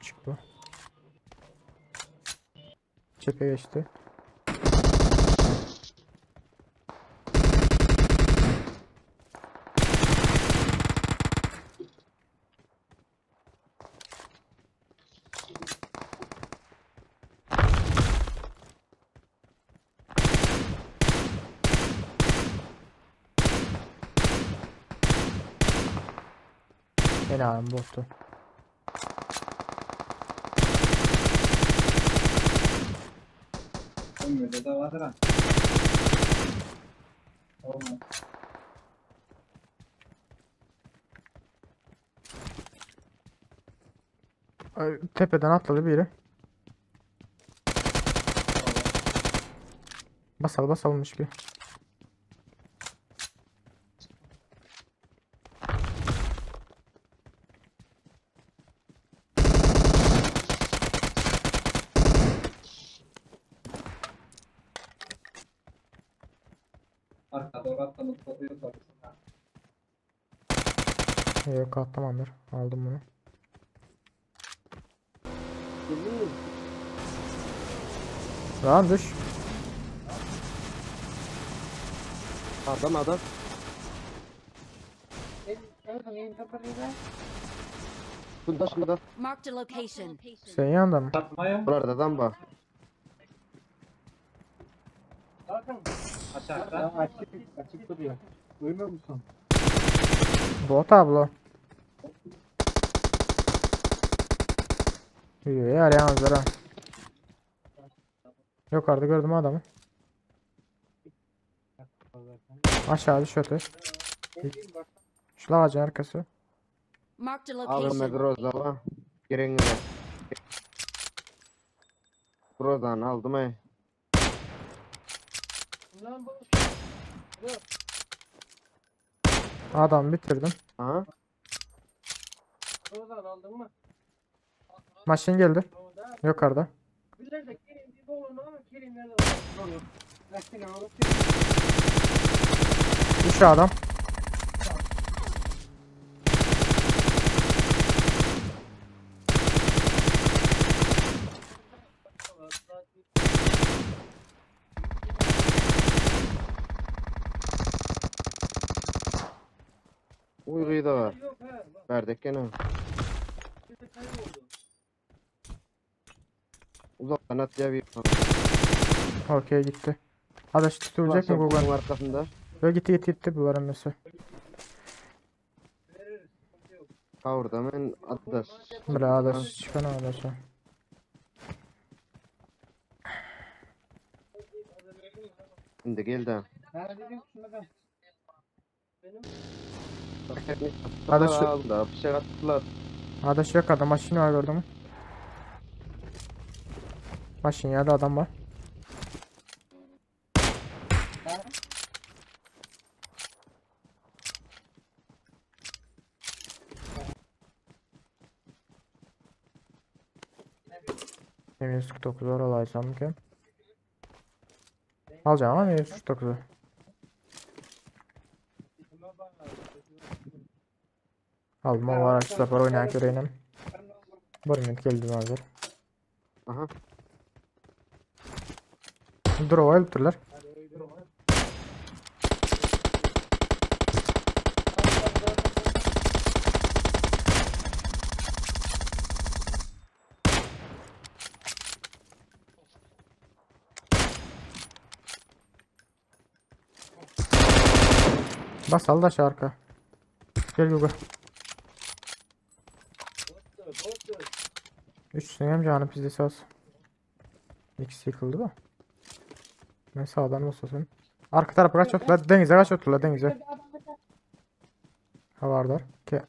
Küçük bu. Çepe geçti. Helal bottu. Ömürde de vardır ha. Olmaz. Ay, Tepeden atladı biri. Basal basalmış ki. Arka doğru atlamak kopuyor tabii. Yok atlamamdır. Aldım bunu. Lan düş. Adam adam. Bunda şunda. Marked a location. Senin yanında mı? Satmaya Buralarda adam var. aşağıda. Açık, açık duruyor. Duymuyor musun? Bot abla. Yürüyor ya yalnız ha. Yukarıda gördüm adamı. Aşağı düşüyordu. Şu ağacın arkası. Marked a Aldım location. Groza var. Girin gire. Groza'nı aldım ey. Adam bitirdim. Aha. Maşin geldi. Yukarıda. Üç adam. Uyguyu da var. Verdik gene. Uzaktan at ya bir. Okey gitti. Adaş tutulacak mı Bunun Google? arkasında. Yo gitti gitti gitti bunların mesela. Kavurda ben adaş. Bire adaş çıkan adaş. Şimdi geldi. Adaş Aldı. Bir şey attılar. Adaş yok adam maşini var gördün mü? Maşin yerde adam var. M149 var alaysam ki. Alacağım ama M149'u. Aldım o var açıkla oynayan göreyim. Bir minut geldi hazır. Aha. Dur o öldürdüler. Bas al da şu arka. Gel Google. Üç hem canı pizdesi az. İkisi yıkıldı da. Ben sağdan basasın. Arka tarafa kaç oturlar? Denize kaç oturlar denize. Ha vardır. Ki.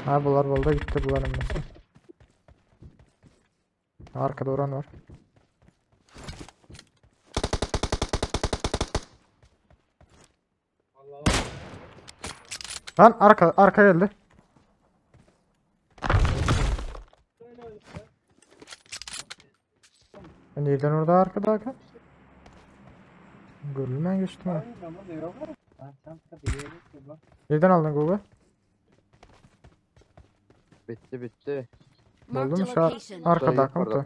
Ha bunlar bolda gitti bunların mesela. Arkada oran var. Lan arka arka geldi. Nereden orada arkadaki? Görülmen geçtim ha. Nereden aldın Google? Bitti bitti. Marked Buldum a şu location. arkada Yukarıda. komuta.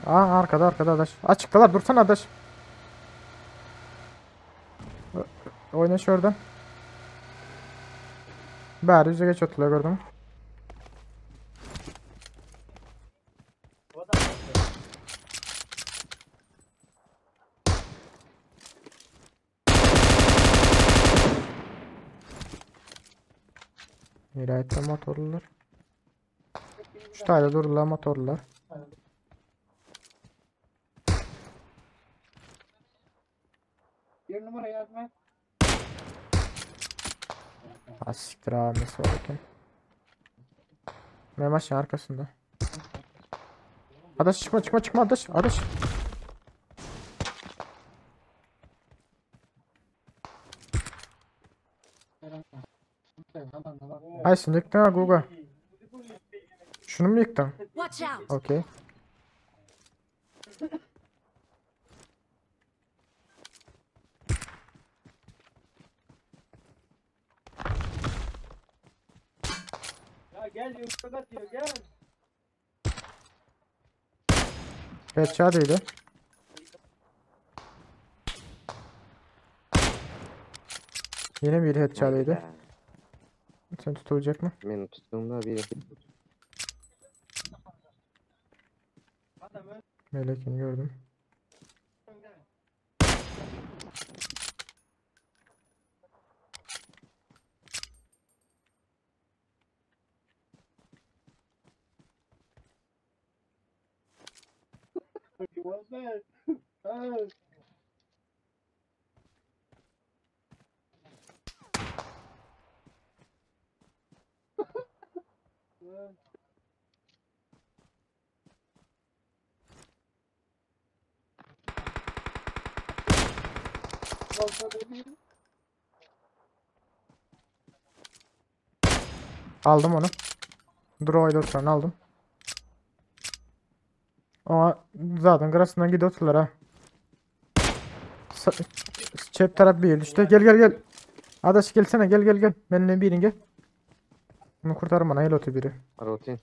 Aa arkada arkada adaş. Açıktalar dursana adaş. Oyna şuradan. Bari yüze geç oturuyor gördüm. Vilayette motorlular. Şu tane dururlar motorlular. Bir numara yardım et. Ha siktir abi nasıl var ki? Benim aşağı arkasında. Adaş çıkma çıkma çıkma adaş adaş. Ay sen yıktın ha Guga. Şunu mu yıktın? Watch out. Okey. Ya gel yumruk atıyor gel. Headshot değdi. Yine bir headshot değdi. Sen tutulacak mı? Beni tuttuğumda bir Melek'ini gördüm. Aldım onu. Droid oturanı aldım. Ama zaten grasından gidiyor oturlar ha. Çep taraf bir düştü. Gel gel gel. Adaş gelsene gel gel gel. Benimle birin gel. Bunu kurtarın bana el otu biri. Rotin.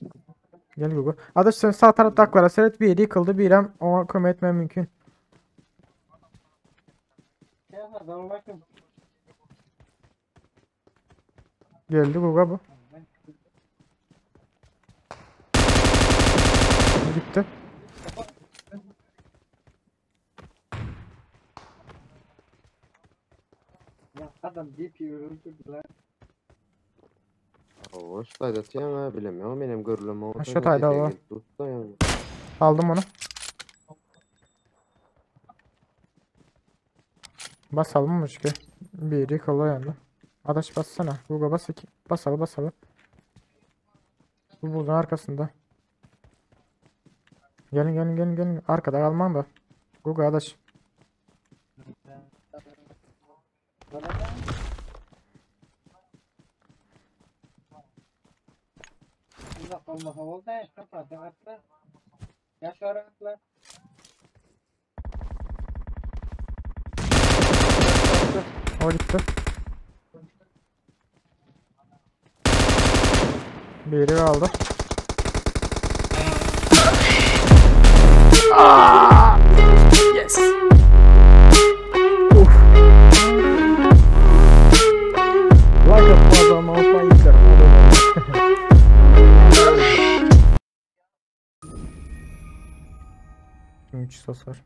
Gel Google. Adaş sen sağ tarafta aklara seyret bir yeri yıkıldı bir an ona kömek etmem mümkün. Geldi Google bu. Gitti. Ya adam DP öldürdüler. O şu atıyor ha bilemiyorum benim görülüm o. Ha, şu tayda o. Aldım onu. Basalım mı ki? Bir yıkıldı yandı. Adaş bassana. Google bas iki. Basalım basalım. Bu buzun arkasında. Gelin gelin gelin gelin. Arkada kalmam da. Google adaş. Allah Allah oldu ya. Kapat atla. Yaşar atla. O gitti. Biri kaldı. Yes. Uf. Like a father, my fighter. Üç sos var.